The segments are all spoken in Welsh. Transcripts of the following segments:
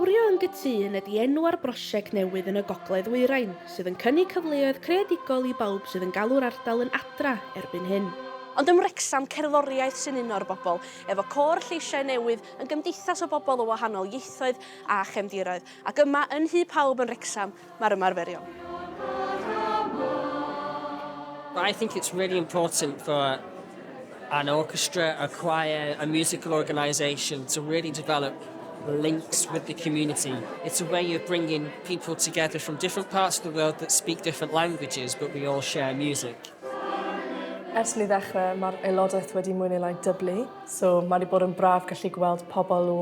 Gwawrio yn Gytûn ydy enw ar brosiect newydd yn y Gogledd Ddwyrain, sydd yn cynnig cyfleoedd creadigol i bawb sydd yn galw'r ardal yn adra erbyn hyn. Ond ym Wrecsam, cerddoriaeth sy'n uno'r bobl, efo côr lleisiau newydd yn gymdeithas o bobl o wahanol ieithoedd a chefndiroedd. Ac yma yn Nhŷ Pawb yn Wrecsam mae'r ymarferion. I think it's really important for an orchestra, a choir, a musical organisation to really develop links with the community. It's a way of bringing people together from different parts of the world that speak different languages, but we all share music. Ers ni ddechrau, mae'r aelodaeth wedi mwy neu lai dyblu, so mae wedi bod yn braf gallu gweld pobl o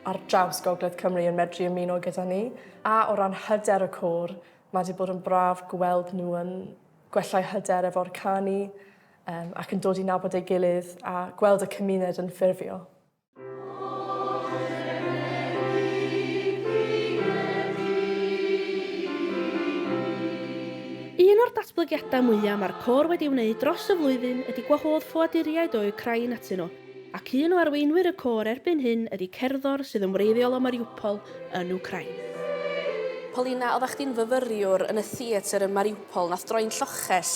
ar draws Gogledd Cymru yn medru ymuno gyda ni. A o ran hyder y côr, mae wedi bod yn braf gweld nhw yn gwella'u hyder efo'r canu um, ac yn dod i nabod ei gilydd a gweld y cymuned yn ffurfio. Un o'r datblygiadau mwyaf mae'r côr wedi wneud dros y flwyddyn ydy gwahodd ffoaduriaid o Wcráin atyn nhw, ac un o arweinwyr y côr erbyn hyn ydy cerddor sydd yn wreiddiol o Mariupol yn Wcráin. Polina, oeddach chdi'n fyfyriwr yn y theatr ym Mariupol, nath droi'n lloches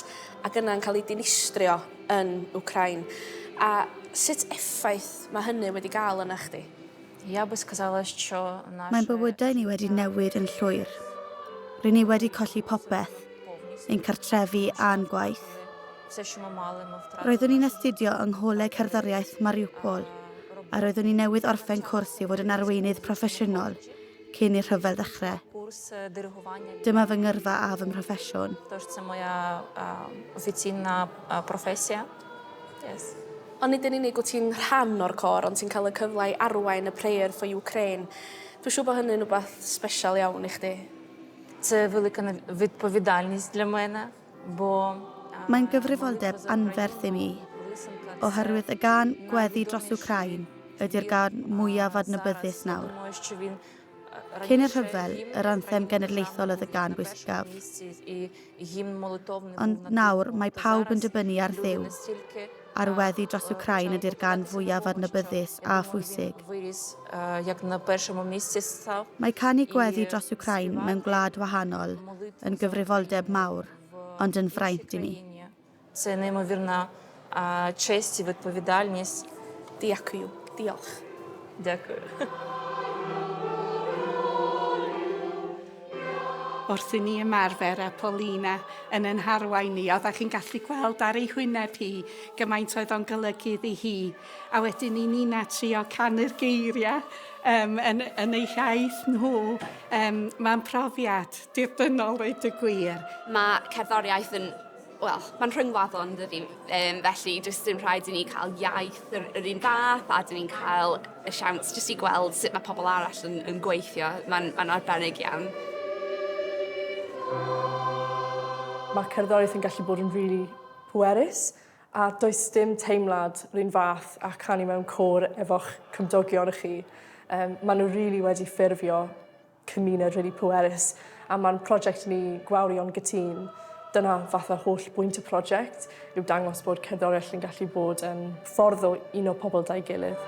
ac yna'n cael ei dinistrio yn Wcráin. A sut effaith mae hynny wedi gael yna chdi? Mae'n bywydau ni wedi newid yn llwyr. Ry'n ni wedi colli popeth, ein cartrefi a'n gwaith. Roeddwn i'n astudio yng Ngholeg Cerddoriaeth Mariupol a roeddwn i newydd orffen cwrs i fod yn arweinydd proffesiynol cyn i'r rhyfel ddechrau. Dyma fy ngyrfa a fy mhroffesiwn. Ond nid yn unig wyt ti'n rhan o'r côr, ond ti'n cael y cyfle i arwain y Prayer for Ukraine. Dwi'n siŵr bod hynny'n rhywbeth sbesial iawn i chdi. Mae'n gyfrifoldeb anferth i mi, oherwydd y gân 'Gweddi dros Wcráin' ydy'r gân mwyaf adnabyddus nawr. Cyn y rhyfel, yr anthem genedlaethol oedd y gân bwysicaf. Ond nawr mae pawb yn dibynnu ar Dduw, a'r weddi dros Wcráin ydy'r gân fwyaf adnabyddus a phwysig. Mae canu gweddi dros Wcráin mewn gwlad wahanol yn gyfrifoldeb mawr, ond yn fraint i mi. Diakuju. Diolch. Diakuju. Wrth i ni ymarfer a Paulina yn yn harwain ni, oeddech chi'n gallu gweld ar ei hwyneb hi gymaint oedd o'n golygu iddi hi. A wedyn i Nina trio canu'r geiriau um, yn, yn eu hiaith nhw, um, mae'n profiad dirdynnol dweud y gwir. Mae cerddoriaeth yn wel, mae'n rhyngwladol yn dydi? Um, felly does dim rhaid i ni cael iaith yr, yr un fath a dyn ni'n cael y siawns jyst i gweld sut mae pobl arall yn, yn gweithio. Mae'n mae arbennig iawn. Mae cerddoriaeth yn gallu bod yn rili pwerus a does dim teimlad yr un fath a canu mewn côr efo'ch cymdogion chi. Um, maen nhw rili wedi ffurfio cymuned rili pwerus a ma'n prosiect ni Gwawrio'n Gytûn. Dyna fatha holl bwynt y prosiect yw dangos bod cerddoriaeth yn gallu bod yn ffordd o uno pobl 'da'i gilydd.